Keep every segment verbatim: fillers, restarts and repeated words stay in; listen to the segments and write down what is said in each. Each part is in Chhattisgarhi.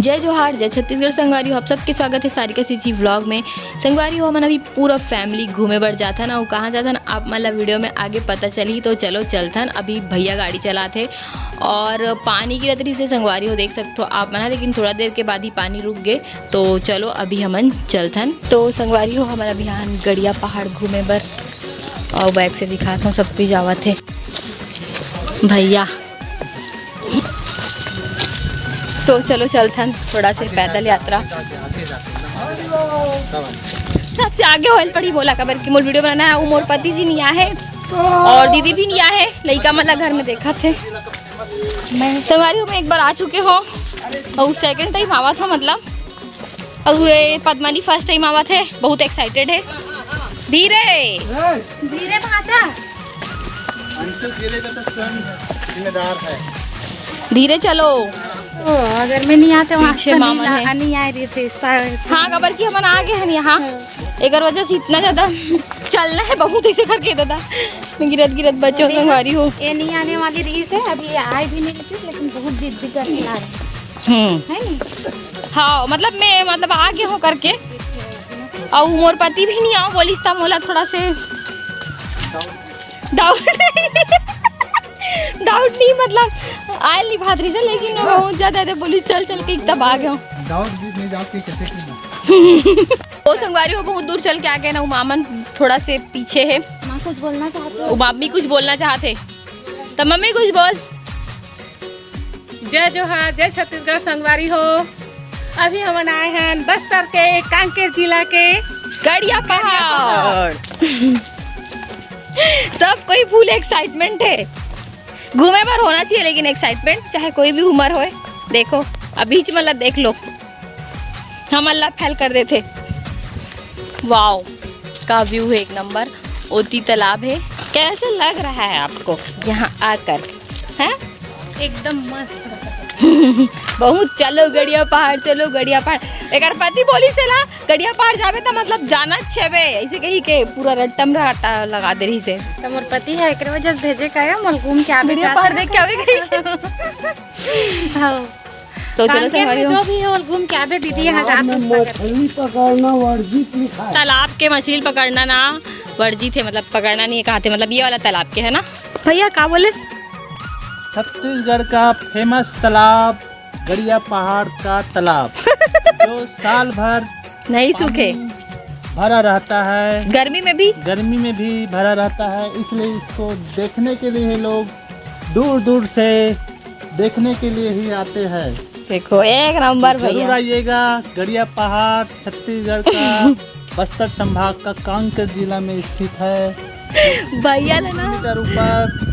जय जोहार, जय छत्तीसगढ़ संगवारी हो, आप सबके स्वागत हे सारिका सीजी vlog में। संगवारी हो, हमन अभी पूरा family घूमे बर जाथन। अउ कहाँ जाथन, आप मन ला video में आगे पता चलही। तो चलो चलथन, अभी भैया गाड़ी चलाथे अउ पानी गिरत रहिसे संगवारी हो, देख सकथो आप मन ह, लेकिन थोड़ा देर के बाद ही पानी रुक गे। तो चलो अभी हमन चलथन। तो संगवारी हो, हमन अभी आन गड़िया पहाड़ घूमे बर, अउ back से दिखात हूँ, सब कोई जावत हे भैया। तो चलो चलथन थोड़ा से पैदल यात्रा। सबसे आगे होयल पड़ी बोला, काबर कि मोर video बनाना है, वो मोर पति जी नहीं आए हैं और दीदी भी नहीं आए हैं, लइका मन ला घर में देखत हे। संगवारी हो, मैं एक बार आ चुके हो अउ second time आवा था, मतलब, अउ ये पद्मानी first time आवा थे, बहुत excited है। धीरे धीरे भांचा। अंशु गिरेगा तो स्वयं जिम्मेदार है। धीरे चलो। ओ, अगर मैं नहीं आते वहाँ पीछे तो मामा नहीं ला-, है। नहीं आए रही थे, इस तरह। हाँ, काबर कि हमन आ गए हैं यहाँ। हाँ। एकर वजह से इतना ज्यादा चलना है बहुत ऐसे करके दादा। मैं गिरत गिरत बच्चों संगवारी हो। ये नहीं आने वाली रही से, अभी आए भी नहीं रही थी, लेकिन बहुत जिद्दी करके ला रहे हैं। हम्म। है नहीं? हाँ, मतलब मैं, मतलब आ गए हो करके। अउ मोर पति भी नहीं आओ बोलिस, त मोला थोड़ा से doubt, doubt नहीं, मतलब आयल नहीं भात रही से, लेकिन मैं बहुत ज्यादा दे बोलिस, चल चल के तब आ गए हो। Doubt भी नहीं जाके कैसे करना। ओ संगवारी हो, बहुत दूर चल के आ गए ना, उमामन थोड़ा से पीछे है। माँ कुछ बोलना चाहते हो? उमामी कुछ बोलना चाहते, तो मम्मी कुछ बोल। जय जोहार, जय छत्तीसगढ़ संगवारी हो। अभी हमन आए हैं बस्तर के कांकेर जिला के गड़िया पहाड़। सब कोई full excitement है। घूमे बर होना चाहिए, लेकिन excitement चाहे कोई भी उम्र होए। देखो, अभी च मतलब देख लो, हमन ला fail कर देथे। Wow, का view है एक नंबर। ओती तालाब है। कैसे लग रहा है आपको यहाँ आकर, हैं? एकदम मस्त। बहुत चलो गड़िया पहाड़, चलो गड़िया पहाड़। एकर पति बोलिस ला, गड़िया पहाड़ जाबे त मतलब जाना छेबे, ऐसे कही के पूरा रट्टम रट्टा लगा दे रही से। तो मोर पति है, एकरे वजह से भेजे का है, मोल घूम के आबे गड़िया पहाड़ देख के आबे कही। हाँ। तो चलो कांकेर संगवारी में हो। जो भी है, वो घूम के आबे दीदी, यहाँ तालाब जात में मस्त लगा। मछली पकड़ना वर्जित लिखा है। तालाब के मछली पकड़ना ना वर्जित है, मतलब पकड़ना नहीं है, कहा थे, मतलब ये वाला तालाब के है ना भैया, का बोले? छत्तीसगढ़ का famous तालाब, गड़िया पहाड़ का तालाब, जो साल भर नहीं सूखे। पानी भरा रहता है, गर्मी में भी। गर्मी में भी भरा रहता है, इसलिए इसको देखने के लिए लोग दूर दूर से देखने के लिए ही आते हैं। देखो, एक नंबर तो जरूर भैया। आइएगा, गड़िया पहाड़ छत्तीसगढ़ का बस्तर संभाग का कांकेर जिला में स्थित है। भैया ले ना। किलोमीटर ऊपर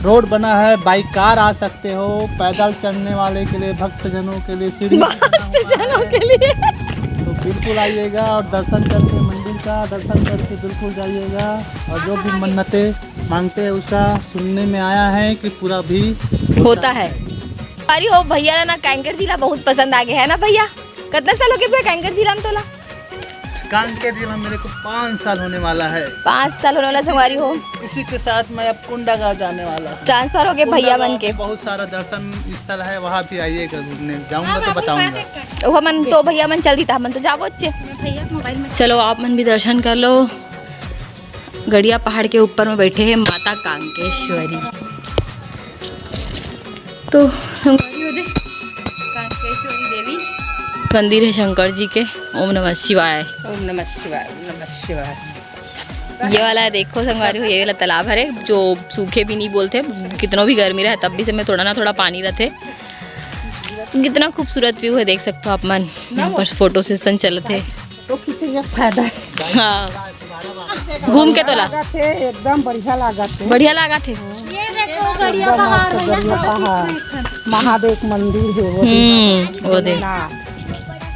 रोड बना है, by car आ सकते हो, पैदल चलने वाले के लिए, भक्तजनों के लिए सीढ़ी बना हुआ है। भक्तजनों के लिए। तो बिल्कुल आइएगा और दर्शन करके, मंदिर का दर्शन करके बिल्कुल जाइएगा। और जो भी मन्नतें मांगते हैं, उसका सुनने में आया है कि पूरा भी होता होता है। है। अरे हो भैया ला ना कांकेर जिला बहुत पसंद आ गया है ना भैया? कितना साल हो गए भैया कांकेर जिला में तोला? कांकेर जिला मेरे को पाँच साल होने वाला है। पाँच साल होने वाला संगवारी हो। इसी के साथ मैं अब कोंडागांव जाने वाला हूँ। Transfer हो गए भैया कोंडागांव मन के। में बहुत सारा दर्शन स्थल है, वहाँ भी आइएगा घूमने। जाऊँगा तो बताऊँगा। वो मन तो भैया मन चल दी था, मन तो जाबो अच्छे। भैया के मोबाइल में। चलो आप मन भी दर्शन कर लो। गड़िया पहाड़ के ऊपर में बैठे हैं माता कांकेश्वरी। तो संगवारी हो दे कांकेश्वरी देवी मंदिर है शंकर जी के। ओम नमः शिवाय। ओम नमः शिवाय, ओम नमः शिवाय। ये वाला देखो संगवारी हो, ये वाला तालाब हरे जो सूखे भी नहीं बोलते, कितनो भी गर्मी रहे तब भी से में थोड़ा ना थोड़ा पानी रहते। कितना खूबसूरत view है, देख सकते हो आप मन। यहाँ पर photo session चलत है। तो खींचे ये फायदा है। हाँ, घूम के तोला लागत है, एकदम बढ़िया लागत है। बढ़िया लागत है। ये देखो गड़िया एकदम पहाड़ मस्त है, गड़िया यहाँ पहाड़। महादेव मंदिर है वो हम्म, वो दे। भोलेनाथ।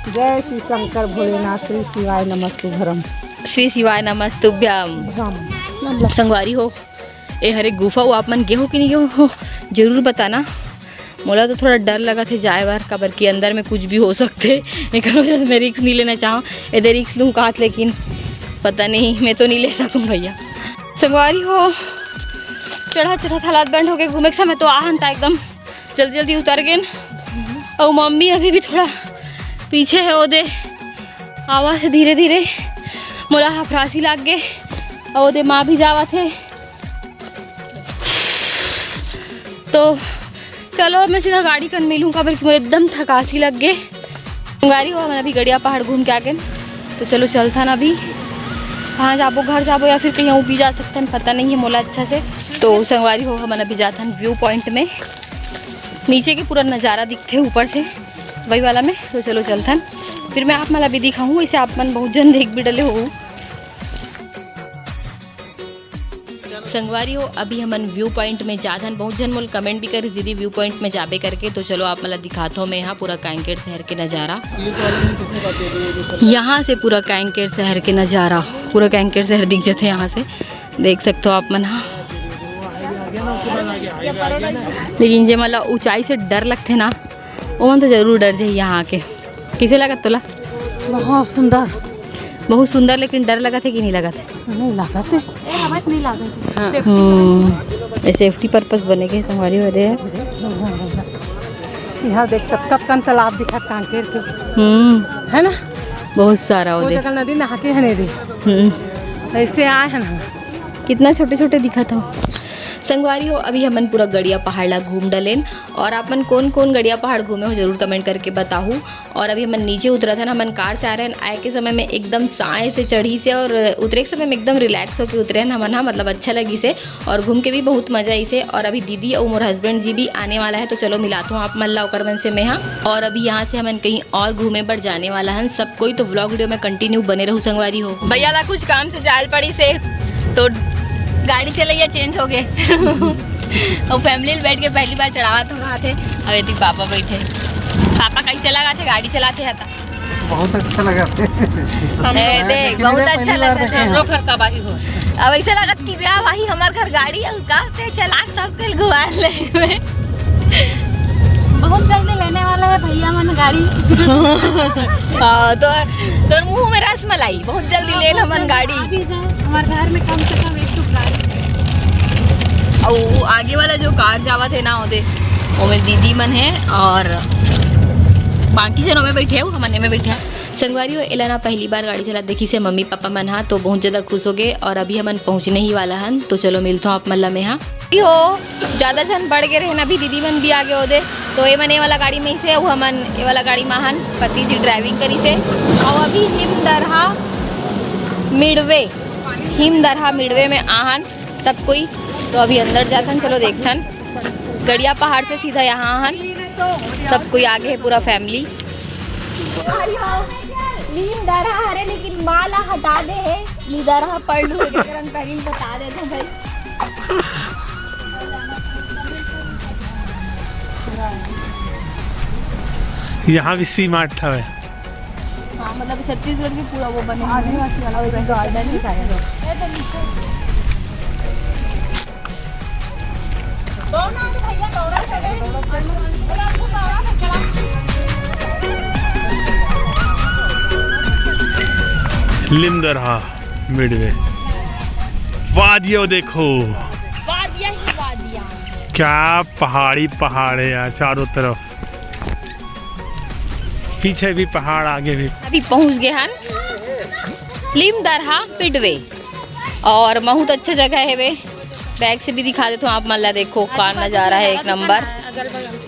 जय श्री शंकर भोलेनाथ, श्री शिवाय नमस्तुभ्रम। श्री शिवाय नमस्तुभ्यम। भ्रम। संगवारी हो, ए हरे गुफा, वो आप मन गे हो कि नहीं गे हो, जरूर बताना। मोला तो थोड़ा डर लगत हे जाए बर, काबर कि अंदर में कुछ भी हो सकथे, एकर वजह से मैं risk नहीं लेना चाहूँ। एदे risk लूँ काहत, लेकिन पता नहीं, मैं तो नहीं ले सकूँ भैया। संगवारी हो, चढ़त चढ़त हालात बंद हो गए। घूमे के समय तो आहन था एकदम जल्दी जल्दी उतर गेन। अउ मम्मी अभी भी थोड़ा पीछे हे, ओदे आवत हे धीरे धीरे। मोला हफरासी लाग गे, अउ ओदे माँ भी जावत हे। तो चलो, अब मैं सीधा गाड़ी कन मिलूँ, काबर कि मोला एकदम थकासी लग गे। संगवारी हो, हमन अभी गड़िया पहाड़ घूम के आ गेन, तो चलो चलथन अभी। कहाँ जाबो, घर जाबो या फिर कहीं अउ भी जा सकथन, पता नहीं है मोला अच्छा से। तो संगवारी हो, हमन अभी जाथन व्यू पॉइंट में। नीचे के पूरा नज़ारा दिखथे ऊपर से, वही वाला में। तो चलो चलथन, फिर मैं आप मन ला भी दिखाहूँ। वैसे आप मन बहुत झन देख भी डले हो। संगवारी हो, अभी हमन व्यू पॉइंट में जात हन। बहुत झन मोला कमेंट भी करिस, "दीदी, व्यू पॉइंट में जाबे?" करके। तो चलो, आप मन ला दिखात हो मैं यहाँ पूरा कांकेर शहर के नज़ारा। यहाँ से पूरा कांकेर शहर के नज़ारा, पूरा कांकेर शहर दिख जथे यहाँ से, देख सकते हो आप मन हा। लेकिन जे मन ला ऊंचाई से डर लगथे ना, ओमन तो जरूर डर जाही यहाँ आके। कइसे लगत तोला? बहुत सुंदर। बहुत सुंदर, लेकिन डर लगत हे कि नहीं लगत हे? नहीं लगत हे। ए, हवा नहीं लागत हे। हाँ। हम्म, ये सेफ्टी पर्पस बने के संगवारी हो रहे हैं। यहाँ देख, कतका कन तालाब दिखत कांकेर के। हम्म। है ना? बहुत सारा वो ओदे। जगह नदी नहा के है नहीं रही। हम्म। ऐसे आए हैं ना। कितना छोटे छोटे दिखत हो। संगवारी हो, अभी हमन पूरा गड़िया पहाड़ ला घूम डलेन। और आप मन कोन कोन गड़िया पहाड़ घूमे हो, जरूर कमेंट करके बताहू। और अभी हमन नीचे उतरत हन, हमन कार से आ रहे हैं। आए के समय में एकदम साए से चढ़ी से और उतरे के समय में एकदम रिलैक्स होके उतरे हन हमन हा, मतलब अच्छा लगी से। और घूम के भी बहुत मजा आई से। और अभी दीदी और मोर हस्बैंड जी भी आने वाला है, तो चलो मिलात हूँ आप मन ला ओकर मन से मैं हा। और अभी यहाँ से हमन कहीं और घूमे बर जाने वाला हन सब कोई, तो व्लॉग वीडियो में कंटिन्यू बने रहू संगवारी हो। भैया ला कुछ काम से जाल पड़ी से, तो गाड़ी चलैया चेंज हो गए। और फैमिली बैठ के पहली बार चढ़ावा तो रहा थे। अब यदि पापा बैठे, पापा कैसे लगा थे गाड़ी चलाते हैं तो? बहुत अच्छा लगा। ए, देख, बहुत अच्छा लगा थे। हमरो घर का बाही हो। अब ऐसे लगा कि क्या भाई, हमार घर गाड़ी है का? ते चलाक सब के घुमा ले। बहुत जल्दी लेने वाला है भैया मन गाड़ी। हाँ, तो तोर मुंह में रस मलाई, बहुत जल्दी लेन हमन गाड़ी। अभी जाए, हमारे घर में कम से कम एक ठो गाड़ी। और वो आगे वाला जो कार जावत है ना, ओदे, ओमे दीदी मन है और बाकी जन ओमे बैठे हैं, हमने में बैठे हैं। संगवारी हो, एला ना पहली बार गाड़ी चला देखी से मम्मी पापा मन हा, तो बहुत ज्यादा खुश हो गए। और अभी हमन पहुँचने ही वाला हन, तो चलो मिलता हूँ आप मन ला मैं हा। हो, ज्यादा झन बढ़ गए रहे ना, अभी दीदी मन भी आगे ओदे, तो ये मन ये वाला गाड़ी में से, वो हमन ये वाला गाड़ी में हन, पति जी ड्राइविंग करी से। और अभी हिमदरहा मिडवे, हिमदरहा मिडवे में आहन सब कोई। तो अभी अंदर जाथन, चलो देखथन। गड़िया पहाड़ से सीधा यहाँ आहन, सब कोई आगे है, पूरा फैमिली। लीम दरहा हरे, लेकिन माँ ला हटा दे है। ली दरहा पढ़ लू, एकरन पहली बता दे तो भाई। यहाँ भी सी मार्ट था भाई। हाँ, मतलब छत्तीसगढ़ के पूरा वो बने हुए हैं। आदिवासी अलग अलग गार्डन दिखाया है। लिमदरहा मिडवे। वादियो देखो। वादिया ही वादिया। क्या पहाड़ी पहाड़ है यार चारों तरफ। पीछे भी पहाड़, आगे भी। अभी पहुंच गए हन लिमदरहा मिडवे। और बहुत अच्छा जगह है वे। बैक से भी दिखा देता हूँ आप मन ला, देखो का नज़ारा है एक नंबर।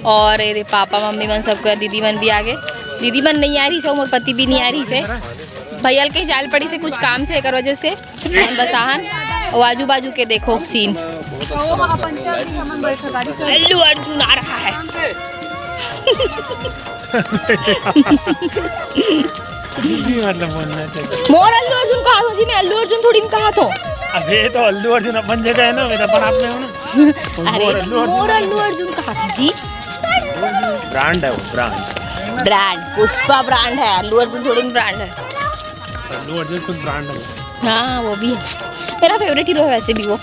और ये रे पापा मम्मी मन सबका, दीदी मन भी आ गए। दीदी मन नहीं आ रही से, मोर पति भी नहीं आ रही से, भैया के जाल पड़ी से कुछ काम से एकर वजह से। हम बस आहन और आजू बाजू के देखो सीन। अल्लू अर्जुन आ रहा है। कुछ भी मतलब बोलना चाहिए। मोर अल्लू अर्जुन कहा थो जी, मैं अल्लू अर्जुन थोड़ी ना कहा थो। अबे तो अल्लू अर्जुन अपन जगह है ना, मैं तो अपन आप में हूँ ना। अरे मोर अल्लू अर्जुन मोर अल्लू अर्जुन कहा थो जी। ब्रांड है वो, ब्रांड। ब्रांड, पुष्पा ब्रांड है, अल्लू अर्जुन थोड़ी ना ब्रांड है। अल्लू अर्जुन खुद ब्रांड है। हाँ, वो भी है, मेरा फेवरेट हीरो है वैसे भी वो।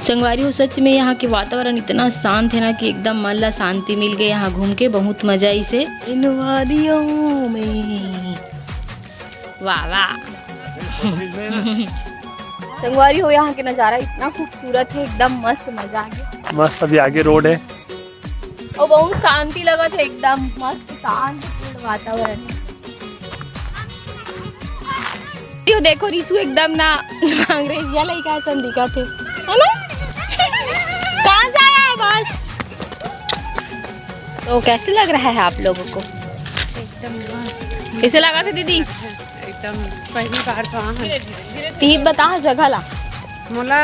संगवारी हो, सच में यहाँ के वातावरण इतना शांत है ना कि एकदम मन ला शांति मिल गए यहाँ घूम के, बहुत मजा आई से। इन वादियों में, वाह वाह। संगवारी हो, यहाँ के नज़ारा इतना खूबसूरत है, एकदम मस्त, मजा आ गया। मस्त, अभी आगे रोड है। अउ बहुत शांति लगत हे, एकदम मस्त शांतिपूर्ण वातावरण। यो देखो रिशु एकदम ना अंग्रेजिया लइका असन दिखत हे, है ना? कहाँ से आया है बस? तो कैसे लग रहा है आप लोगों को? एकदम मस्त। कैसे लगा था दीदी? एकदम पहली बार तो आए हैं। ती बता जगह ला। मोला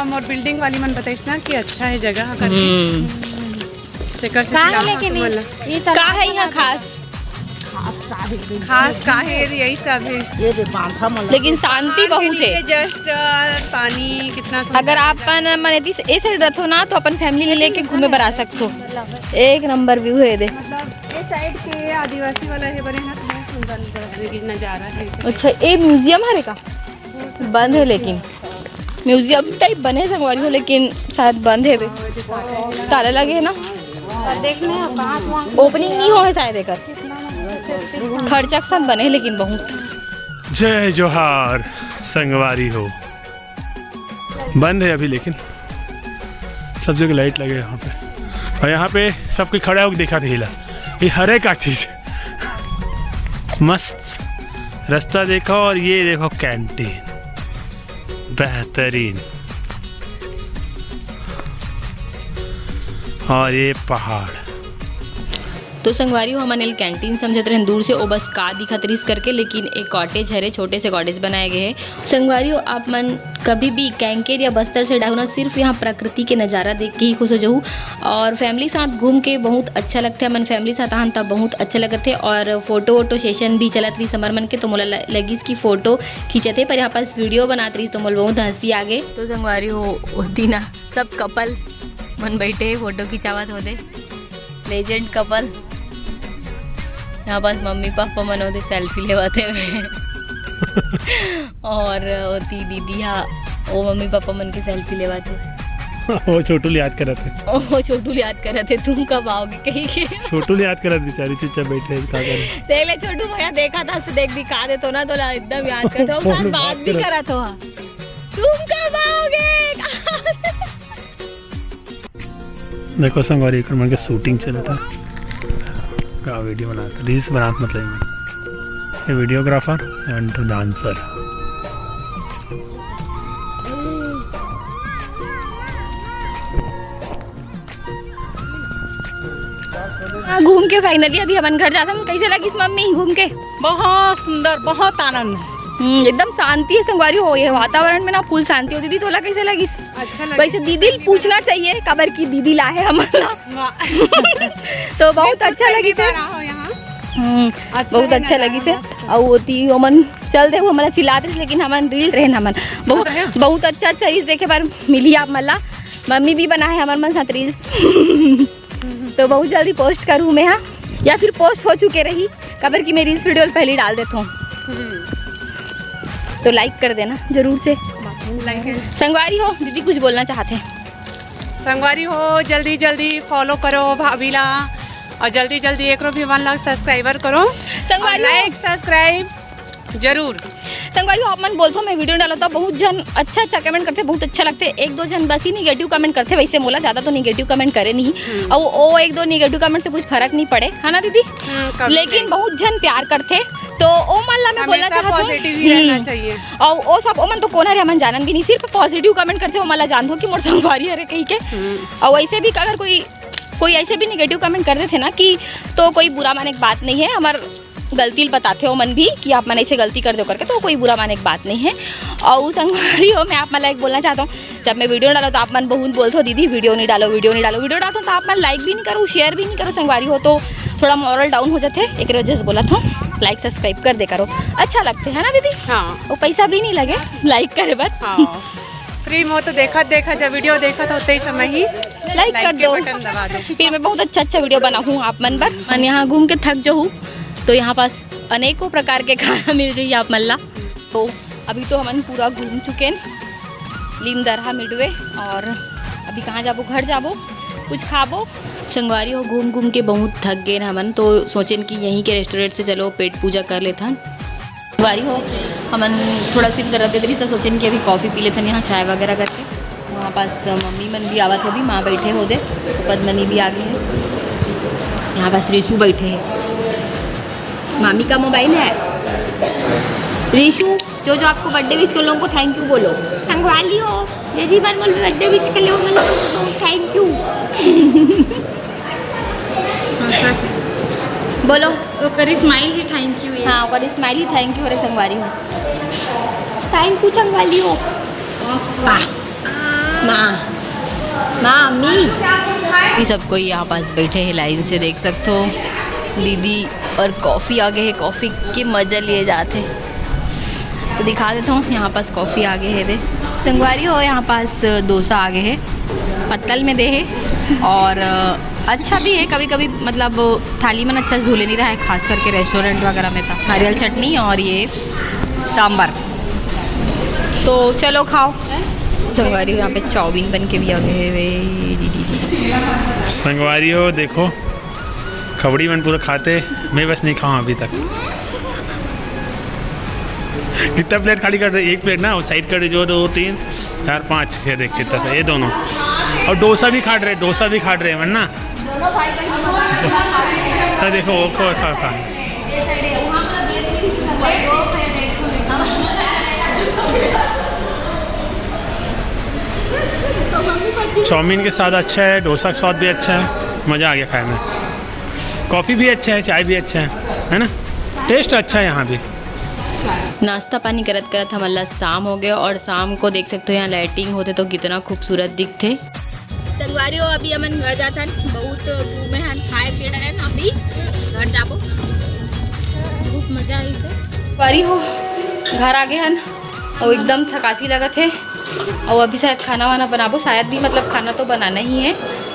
मोर building वाली मन बताइस ना कि अच्छा है जगह करके। हम्म। तेकर से का है लेकिन ये सारा का है यहाँ खास? खास का है, यही सब है। ये दे बांधा मन। लेकिन शांति बहुत है। Just पानी कितना सुंदर अगर आप अपन मन यदि ए side रथो ना तो अपन family ले लेके घूमे बर आ सकथो। एक number view है दे। मतलब ये side के आदिवासी वाला है बने ना, तो बहुत सुंदर नजारा है। अच्छा, ये museum हरे का? बंद है लेकिन museum type बने संगवारी हो, लेकिन शायद बंद है बे। ताला लगे है ना, opening नहीं हो है शायद एकर। खर्चक सन बने है लेकिन बहुत। जय जोहार संगवारी हो। बंद है अभी लेकिन सब जगह light लगे यहाँ पे, और यहाँ पे सब कोई खड़ा होकर देखा रही ला। ये हर एक चीज मस्त। रास्ता देखो और ये देखो canteen, बेहतरीन। और ये पहाड़। तो संगवारी हो, हमन एल canteen समझत रहेन दूर से, ओ बस का दिखत रहिस करके, लेकिन एक cottage हरे, छोटे से cottage बनाए गए हे। संगवारी हो, आप मन कभी भी कांकेर या बस्तर side आहू ना, सिर्फ यहाँ प्रकृति के नज़ारा देख के ही खुश हो जाहू। और family साथ घूम के बहुत अच्छा लगथे। हमन family साथ आहन त बहुत अच्छा लगथे। और photo वोटो session भी चलत रहिस हमर मन के, तो मोला ल-, लगिस कि photo खींचत हे, पर यहाँ पास video बनात रहिस, तो मोला बहुत हंसी आ गे। तो संगवारी हो, ओती ना सब couple मन बैठे हे, photo खिंचावत होते। Legend couple। यहाँ पास मम्मी पापा मन होते selfie लेवाथे। और ओती दीदी हा, ओ मम्मी पापा मन के selfie लेवाथे। वो छोटू ले याद करत हे। ओ छोटू ले याद करत हे, तुम कब आओगे कही के। छोटू ले याद करत, बेचारी चुपचाप बैठे हे, का करे? देख ले छोटू भैया, देखा था तो देख, दिखा दे तो ना, तोला एकदम याद करत हो, साथ बात भी करत हो। तुम कब आओगे? देखो संगवारी, एकर मन के shooting चलत हे। का video बनात, reels बनात, मतलब ये videographer and dancer। हाँ, घूम के finally अभी हमन घर जाथन। कैसे लगिस मम्मी घूम के? बहुत सुंदर, बहुत आनंद। हम्म, एकदम शांति है संगवारी हो, ये वातावरण में ना full शांति हो। दीदी, तोला कैसे लगिस? अच्छा लगिस। वैसे दीदी ल पूछना चाहिए, काबर की दीदी ला हे हमन ला। वाह। तो बहुत अच्छा लगिस हे। हम्म, अच्छा बहुत अच्छा लगिस हे। अउ ओती ओमन चल दे, वो हमला चिल्लात रहिस, लेकिन हमन reels रहेन हमन। बहुत, बहुत अच्छा अच्छा reels देखे बर मिली आप मन ला। मम्मी भी बनाए हमर मन साथ reels। तो बहुत जल्दी post करूँ मैं, हाँ, या फिर post हो चुके रही, काबर कि मैं reels video पहले ही डाल देता हूँ। तो like कर देना जरूर से। संगवारी हो, दीदी कुछ बोलना चाहते हैं। संगवारी हो, जल्दी जल्दी follow करो भाभी ला, और जल्दी जल्दी एकरो भी one लाख subscriber करो। संगवारी हो, like subscribe जरूर। संगवारी हो, आप मन बोलथो मैं video डालो तो बहुत झन अच्छा अच्छा comment करथे, बहुत अच्छा लगथे। एक दो झन बस ही negative comment करथे, वैसे मोला ज्यादा तो negative comment करे नहीं। हम्म। और वो एक दो negative comment से कुछ फर्क नहीं पड़े, है ना दीदी? हम्म, कभी लेकिन नहीं। बहुत झन प्यार करथे, तो ओ मन ला मैं बोलना हमेशा चाहत हूँ। Positive ही रहना हम्म। चाहिए। और ओ सब, ओ मन तो कोन हरे, हमन जानन भी नहीं, सिर्फ positive comment करथे, ओ मन ला जानथो कि मोर संगवारी हरे कही के। हम्म। और वैसे भी अगर कोई, कोई ऐसे भी negative comment कर देथे ना कि, तो कोई बुरा माने के बात नहीं है, हमार गलती ल बताथे ओ मन भी कि आप मन ऐसे गलती कर दो करके, तो कोई बुरा माने के बात नहीं है। और संगवारी हो, मैं आप मन ला एक बोलना चाहता हूँ, जब मैं video डालो तो आप मन बहुत बोलथो, "दीदी video नहीं डालो, video नहीं डालो।" Video डालथो तो आप मन like भी नहीं करो, share भी नहीं करो संगवारी हो, तो थोड़ा moral down हो जाथे। एक वजह से बोलत हूँ, like subscribe कर दे करो, अच्छा लगथे है ना दीदी? हाँ। वो पैसा भी नहीं लगे like करे बर। हाँ। Free में हो तो देखा, देखा, जब video देखा था उतने ही समय ही like कर दो। Button दबा दो। फिर मैं बहुत अच्छा अच्छा video बनाहूँ आप मन बर। मन यहाँ घूम के थक जाहू, तो यहाँ पास अनेकों प्रकार के खाना मिल जाही आप मन ला। तो अभी तो हमन पूरा घूम चुके हैं लीम दरहा midway, और अभी कहाँ जाबो? घर जाबो, कुछ खाबो। संगवारी हो, घूम घूम के बहुत थक गए हमन, तो सोचेन कि यहीं के restaurant से चलो पेट पूजा कर लेथन। संगवारी हो, हमन थोड़ा सिर दर्द देत रही, तो सोचेन कि अभी coffee पी लेथन यहाँ चाय वगैरह करके। वहाँ पास मम्मी मन भी आवत हे, अभी माँ बैठे होदे, पद्मनी भी आ गई है। यहाँ पास रिशु बैठे हैं, मामी का मोबाइल है। रिशु, जो जो आपको बर्थडे विश कर लोगों को थैंक यू बोलो। संगवारी हो, जैसी बार बोल बर्थडे विश कर लो, मतलब थैंक यू। बोलो। ओकर स्माइल ही थैंक यू है। हाँ, ओकर स्माइल ही थैंक यू रे संगवारी हो। थैंक यू संगवारी हो। वाह। माँ, माँ, मी। ये सब कोई यहाँ पास बैठे हैं लाइन से, देख सकते हो। दीदी और कॉफ़ी आ गए है, कॉफ़ी के मज़ा लिए जाते हैं। तो दिखा देता हूँ, यहाँ पास कॉफ़ी आ गए है दे। संगवारी हो, यहाँ पास डोसा आ गए है, पत्तल में दे है। और अ, अच्छा भी है कभी कभी, मतलब थाली में अच्छा घुले नहीं रहा है, खास करके रेस्टोरेंट वगैरह में था। नारियल चटनी और ये सांभर। तो चलो खाओ। संगवारी हो, यहाँ पे चाउमीन बन के भी आ गए हुए। संगवारी हो, देखो, खबड़ी मन पूरा खाते, मैं बस नहीं खाऊँ अभी तक। कितना प्लेट खाली कर रहे? एक प्लेट ना, साइड कर दे, जो दो, तीन, चार, पाँच, ये देख कितना था, ये दोनों। और डोसा भी खा रहे, डोसा भी खा रहे हैं ना। दोनों भाई बहन दोनों खा रहे हैं। हाँ, देखो, वो खा, खा, खा। ये साइड है, वहाँ पर गेट में किसी का भाई, वो है, देखो, देखो। तो मम्मी पति चाउमीन के स्वाद अच्छा है, डोसा का स्वाद भी अच्छा है, मज़ा आ गया खाए में। कॉफ़ी भी अच्छा है, चाय भी अच्छा है, है ना? टेस्ट अच्छा है यहाँ भी। नाश्ता पानी करत करत हमन ला शाम हो गए और शाम को देख सकते हो यहाँ लाइटिंग होते तो कितना खूबसूरत दिखते। संगवारी हो, अभी हमन घर जाथन, बहुत घूमे हन, खाए पिए डरे हन, अभी घर जाबो। बहुत मजा आई से। संगवारी हो, घर आ गए हन और एकदम थकासी लगत है। और अभी शायद खाना वाना बनाबो, शायद भी, मतलब खाना तो बनाना ही है,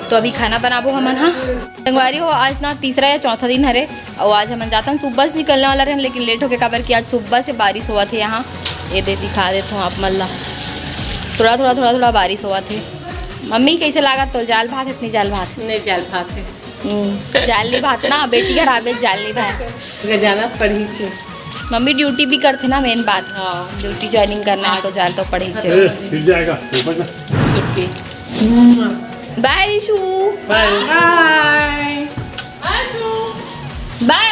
तो अभी खाना बनाबो हमन। हाँ संगवारी हो, आज ना तीसरा या चौथा दिन हरे, और आज हमन जाथन, सुबह से निकलने वाला रहन, लेकिन लेट हो गए, काबर कि आज सुबह से बारिश होवत है यहाँ। ये दे, दिखा देत हूँ आप मन ला, थोड़ा थोड़ा थोड़ा थोड़ा बारिश होवत है। मम्मी, कैसे लागत तो जाल भात, इतनी जाल भात? नहीं, जाल भात है। हम्म, जाल नहीं भात ना, बेटी घर आबे जाल नहीं भात। ले जाना पड़ी चे। मम्मी ड्यूटी भी करते ना, मेन बात। हाँ। ड्यूटी ज्वाइनिंग करना है तो जाल तो पड़ी चे। ए, फिर जाएगा, ऊपर जा। छुट्टी। बाय रिशु। बाय। बाय। बाय।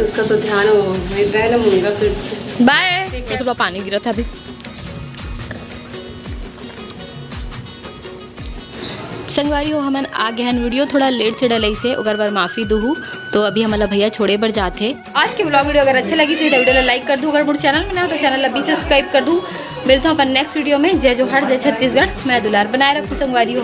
उसका तो ध्यान हो, वहीं रहे ना मुंगा फिर। बाय। ये थोड़ा पानी गिरा था अभी। संगवारी हो, हमन आ गए हन। वीडियो थोड़ा लेट से डलई से, ओकर बर माफ़ी दुहू। तो अभी हमला भैया छोड़े बर जाथे। आज के व्लॉग वीडियो अगर अच्छा लगी तो वीडियो ला लाइक कर दू, अगर मोर चैनल में ना हो तो चैनल ला भी सब्सक्राइब कर दू। मिलता हूँ अपन नेक्स्ट वीडियो में। जय जोहार, जय छत्तीसगढ़, मैं दुलार बनाए रखू संगवारी हो।